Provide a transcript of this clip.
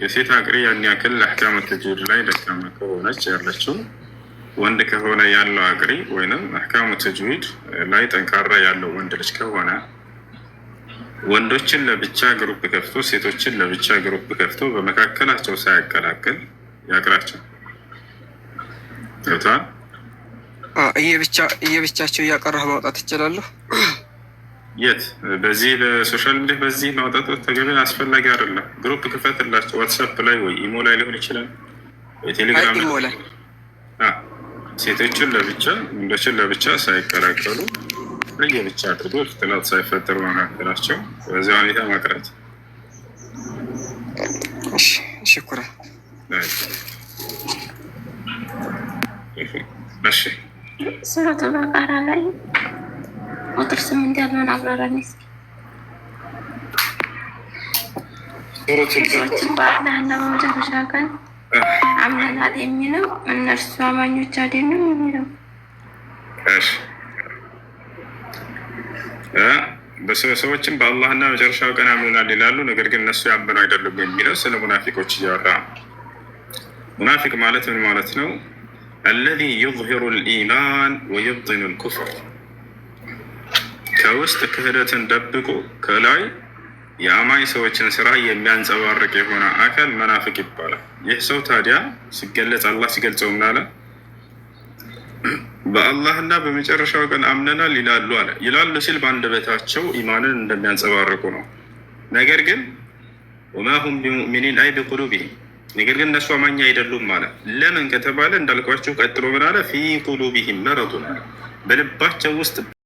የሴት አቅሪ ያን ያክል አሕካመ ተጅዊድ ላይ ደካማ ከሆነች ያለችው፣ ወንድ ከሆነ ያለው አቅሪ ወይንም አሕካሙ ተጅዊድ ላይ ጠንካራ ያለው ወንድ ልጅ ከሆነ ወንዶችን ለብቻ group ከፍቶ ሴቶችን ለብቻ group ከፍቶ በመካከላቸው ሳያቀላቅል ያቅራቸው። ገብቶሃል? እየብቻቸው እያቀራህ ማውጣት ይችላለሁ። የት በዚህ በ social media በዚህ ማውጣት ተገቢ አስፈላጊ አይደለም። Group ክፈትላቸው፣ WhatsApp ላይ ወይ imo ላይ ሊሆን ይችላል ወይ ቴሌግራም። Imo ላይ። ሴቶችን ለብቻ ወንዶችን ለብቻ ሳይቀላቀሉ ለየብቻ አድርጎ اختلاط ሳይፈጠር መካከላቸው በዚያ ሁኔታ ማቅራት። شكرا። እሺ። ሱረቱ በቃራ ላይ ቁጥር 8 ያለውን አብራራን እስኪ። ሰዎችን በአላህና በመጨረሻ ቀን አምነናል የሚለው እነርሱ አማኞች አይደሉም የሚለው። እሺ፣ ሰዎችም በአላህና መጨረሻው ቀን አምነናል ይላሉ፣ ነገር ግን እነሱ ያመኑ አይደሉም የሚለው ስለ ሙናፊቆች እያወራ ነው። ሙናፊቅ ማለት ምን ማለት ነው? الذي يظهر الإيمان ويبطن الكفر፣ ከውስጥ ክህደትን ደብቆ ከላይ የአማኝ ሰዎችን ስራ የሚያንጸባርቅ የሆነ አካል መናፍቅ ይባላል። ይህ ሰው ታዲያ ሲገለጽ አላህ ሲገልጸው ምን አለ? በአላህና በመጨረሻው ቀን አምነናል ይላሉ አለ። ይላሉ ሲል በአንደበታቸው ኢማንን እንደሚያንጸባርቁ ነው። ነገር ግን وما هم بمؤمنين أي بقلوبهم፣ ነገር ግን እነሱ አማኝ አይደሉም አለ። ለምን ከተባለ እንዳልኳቸው ቀጥሎ ምን አለ? في قلوبهم مرض አለ፣ በልባቸው ውስጥ